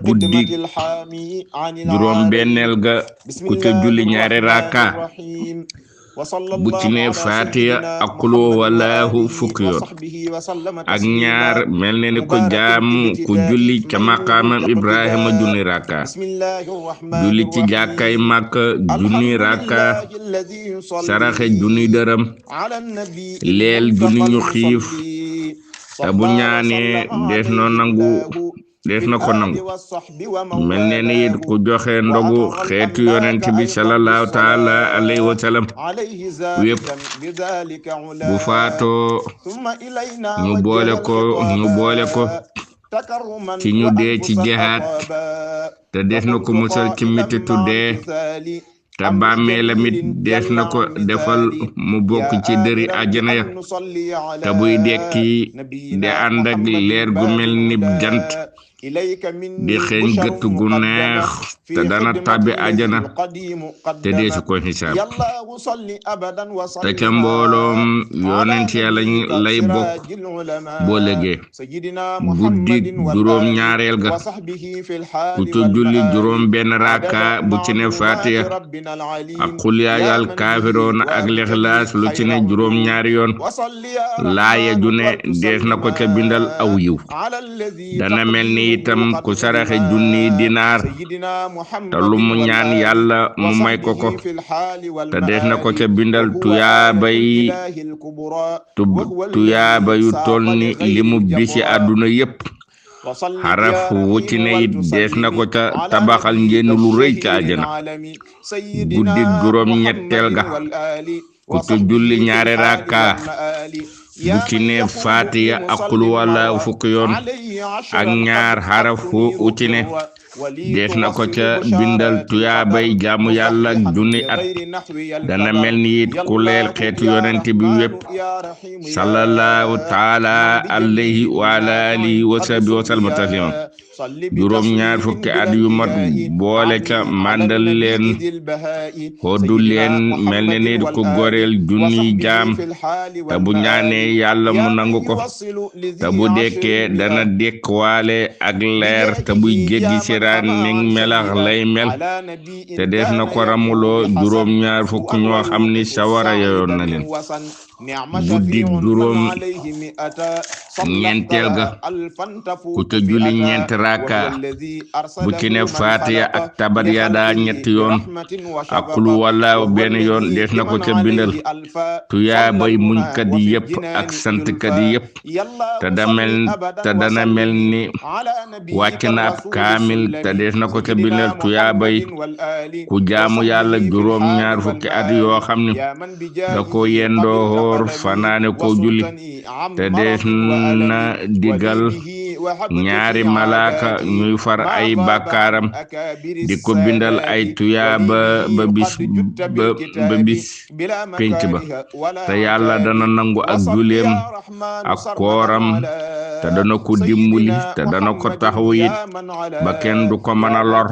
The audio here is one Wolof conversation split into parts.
guddi juróom benneel ga ku ca julli ñaari raka bu ci ne fatiha ak qul huwallahu fukki yoon ak ñaar mel ne ni ko jaamu ku julli ca maqaamam ibrahima junni raka julli ci jàkkay Makka junni raka saraxe junni dërëm leel junni ñu xiif te bu ñaanee dees na ko nangu mel ne ni it ku joxe ndogu xeetu yonent bi sallallahu taala alayhi wa sallam wépp bu faatoo ñu boole ko ci ñu dee ci jihaad te dees na ko musal ci mititu dee te bàmmeelamit dees na ko defal mu bokk ci dëri àjjana ya te buy dekki de ànd ak leer gu mel ni jant di xeeñ gëtt gu neex te dana tàbbi àjjana te deesu ko xisaab te ca mbooloom yonent ya lay bokk boo légee guddi juróom ñaareel ga ku ca julli juróom benn raka bu ci ne fatiha ak qul yaa ayyuhal kaafiruun ak lixlaas lu ci ne juróom ñaari yoon laaya ju ne dees na ko ca bindal aw yiw dana mel ni itam ku saraxe junni dinaar te lu mu ñaan yàlla mu may ko te dees na ko ca bindal tuyaaba yu toll ni limu bisi àdduna yépp xaraf wu ci ne it dees na ko ca tabaxal njéen lu rëy ca àjjana guddi juróom ñetteel ga ku ca julli ñaari raka bu ci ne fatiha ak qul huwallahu fukki yoon ak ñaar xaraf wu ci ne dees na ko ca bindal tuyaabay jaamu yàlla junni at dana mel ni it ku leel xeetu yonent bi wépp sallallahu taala alayhi wa ala alihi wa sahbihi wa sallam tasliman juróom ñaar fukki at yu mat boole ca màndal leen hoddu leen mel ne nit ku goreel junni jaam te bu ñaanee yàlla mu nangu ko te bu dekkee dana dekwaale ak leer te buy jéggi siraan ni melax lay mel te dees na ko ramuloo juróom ñaar fukki ñoo xam ni sawara yoon na leen guddi juróom ñeenteel ga ku ca julli ñeent raka bu ci ne fatiha ak tabat yada ñetti yoon ak qul huwallahu benn yoon dees na ko ca bindal tuyaabay muñkat yi yépp ak santkat yi yépp te dana mel ni wàcc na ab kaamil te dees na ko ca bindal tuyaabay ku jaamu yàlla juróom ñaar fukki at yoo xam ni da ko yendoo hoor fanaane ko julli te dees na digal ñaari malaaka ñuy far ay bàkkaaram di ko bindal ay tuyaaba ba bis pénc ba te yàlla dana nangu ak juleem ak kooram te dana ko dimbali te dana ko taxawu it ba kenn du ko mën a lor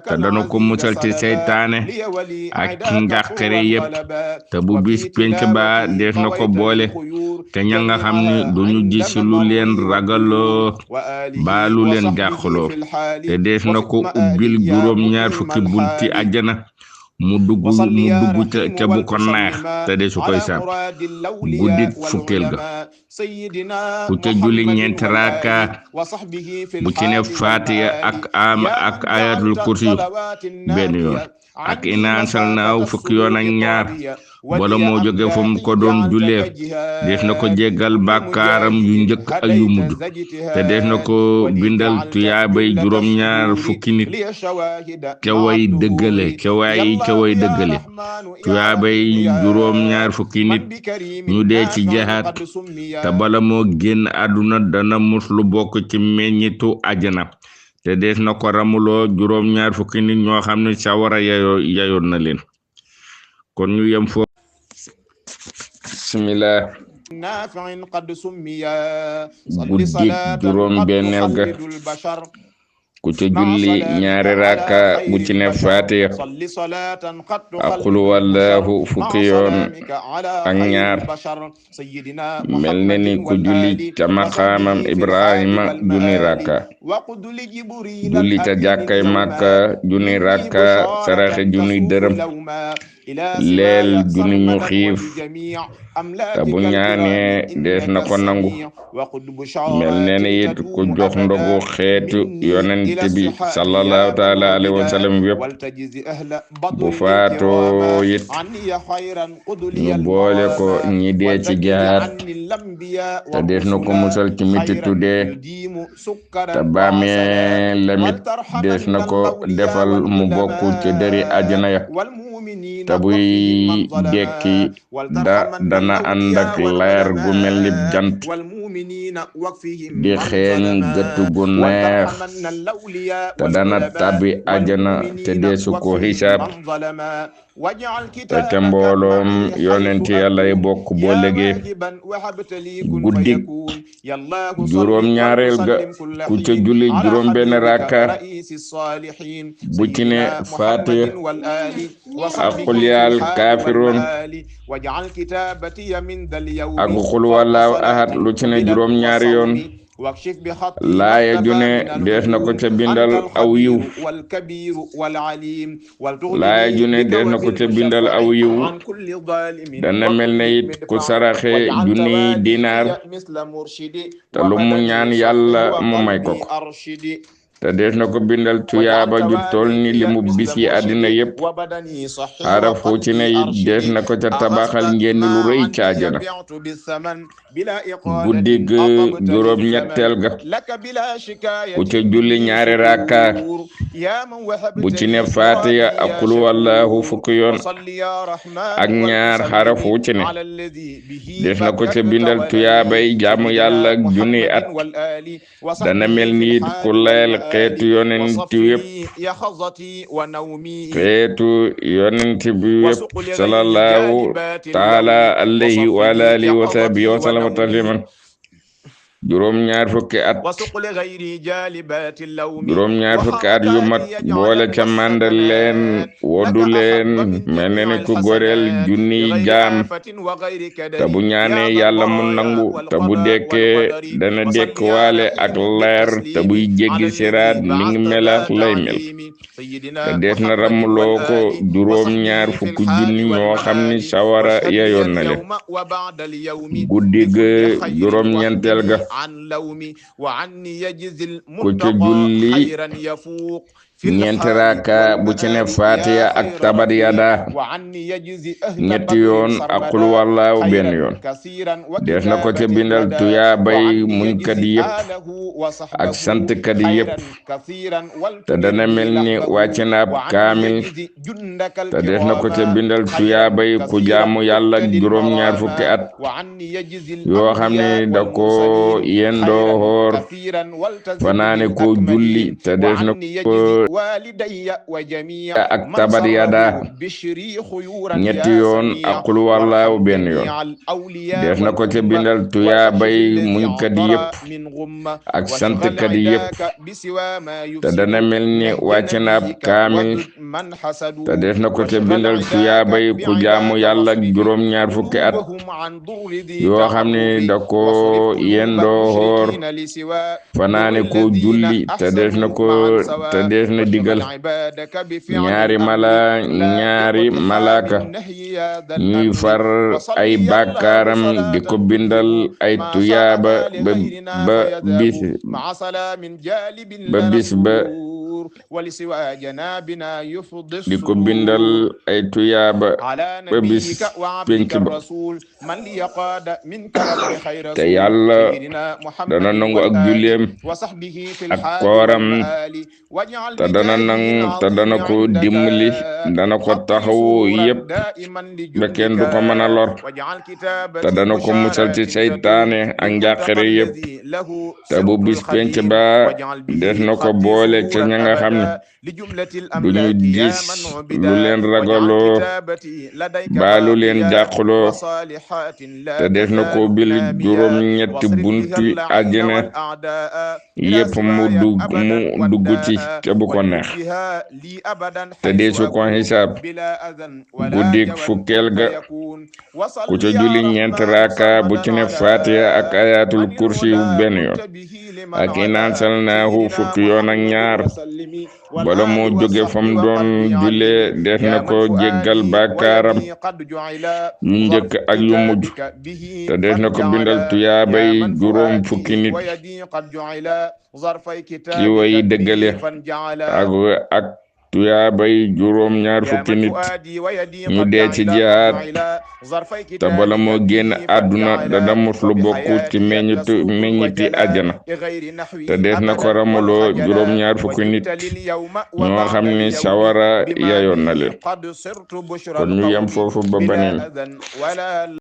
te dana ko musal ci seytaane ak njàqare yépp te bu bis pénc ba def na ko boole te ña nga xam ni duñu gis lu leen ragaloo baa lu leen jàqaloo te def na ko ubbil juróom ñaar fukki bunti àjjana mu dugg ca bu ko neex te de su koy sàmm guddik fukkeel ga ku ca julli ñeenti raka bu ci ne fatiha ak ayatul kursi benn yoon ak inna anzalnaahu fukki yoon ak ñaar wala moo jóge fa mu ko doon jullee def na ko jéggal bàkkaaram yu njëkk ak yu mujj te def na ko bindal tuyaabay juróom ñaar fukki nit ca way dëggale tuyaabay juróom ñaar fukki nit ñu dee ci jihaad te bala moo génn àdduna dana muslu bokk ci meññitu àjjana te def na ko ramuloo juróom ñaar fukki nit ñoo xam ne sawara yayoon na leen kon ñu yem foofu bismillah guddik juróom benneel ga ku ca julli ñaari raka bu ci ne fatiha ak qul huwallahu fukki yoon ak ñaar mel ne ni ku julli ca maqaamam Ibrahima junni raka julli ca jàkkay Makka junni raka saraxe junni dërëm leel junni ñu xiif te bu ñaanee dees na ko nangu mel ne ni it ku jox ndogu xeetu yonent bi sallallahu taala alayhi wa sallam yépp bu faatoo it ñu boole ko ñi dee ci jihaad te dees na ko musal ci mititu dee te baamee lamit dees na ko defal mu bokku ci dëri àjjana ya te buy dekki dana ànd ak leer gu mel ni jant di xeeñ gëtt gu neex te dana tabbi àjjana te deesu ko xisaab te ca mbooloom yonent Yàlla yi bokk boo légee guddik juróom ñaareel ga ku ca julli juróom benn raka bu ci ne Faatiha ak qul yaal kaafiruun ak qul huwallaahu ahad lu ci ne juróom ñaari yoon laaya june dees na ko ca bindal aw yiw laaya june dees na ko ca bindal aw yiw dana mel ne it ku saraxe junniy dinaar te lu mu ñaan Yàlla mu may ko te dees na ko bindal tuyaaba ju tol ni limu bis yi àddina yépp xarafu ci ne it dees na ko ca tabaxal ngeen lu rëy ca àjjana guddig juróom ñetteel ga ku ca julli ñaari raka bu ci ne Faatiha ak qul huwallaahu fukki yoon ak ñaar xarafu ci ne dees na ko ca bindal tuyaabay jaamu Yàlla junni at dana mel ni it ku leel xeetu yonent yépp sallallahu taala alayhi wa alihi wa sahbihi wa sallama tasliman juróom ñaar fukki at yu mat boole ca màndal leen woddu leen mel ne ni ku goreel junniy jaam te bu ñaanee Yàlla mu nangu te bu dekkee dana dekk waale ak leer te buy jéggi siraat mi ngi melax lay mel te dees na ramuloo ko juróom ñaar fukki junni ñoo xam ni sawara yayoon na leen guddi ga juróom ñeenteel ga ku ca julli ñeenti raka bu ci ne Faatiha ak tabat yada ñetti yoon ak qul huwallaahu benn yoon dees na ko ca bindal tuyaabay muñkat yépp ak santkat yépp te dana mel ni wàcc na ab kaamil te dees na ko ca bindal tuyaabay ku jaamu Yàlla juróom ñaar fukki at yoo xam ne da ko yendoo xoor fanaane ko julli te dees na ko ak tabat yada ñetti yoon ak qul huwallaahu benn yoon dees na ko ca bindal tuyaabay muñkat yépp ak santkat yépp te dana mel ni wàcc na ab kaamil te dees na ko ca bindal tuyaabay ku jaamu Yàlla juróom ñaar fukki at yoo xam ne da ko yendoo xoor fanaane ko julli te dees na digal ñaari malaaka ñuy far ay bàkkaaram di ko bindal ay tuyaaba ba bis ba di ko bindal ay tuyaaba ba bis penc ba te Yàlla dana nangu ak julleem ak kooram te dana ko dimbali dana ko taxawu yépp ba kenn du ko mën a lor te dana ko musal ci seytaane ak njàqare yépp te bu bis penc ba def na ko boole ca ña nga nga xam ne duñu gis lu leen ragaloo baa lu leen jàqloo te def na ko bil juróom ñetti buntu àjjana yépp mu dugg ci te bu ko neex te deesu ko xisaab guddik fukkeel ga ku ca julli ñeent raaka bu ci ne Fatiha ak ayatul kursi benn yoon ak inaan salnaahu fukki yoon ak ñaar bala moo jóge fam doon julee def na ko jéggal bàkkaaram yu njëkk ak yu mujj te def na ko bindal tuyaabay juróom fukki nit ki way dëggale ak tuyaabay juróom ñaar fukki nit ñu dee ci jihaad te bala moo génn àdduna da muslu bokku ci meññiti àjjana te def na ko ramuloo juróom ñaar fukki nit ñoo xam ni sawara yayoon na leen kon ñu yem foofu ba baneen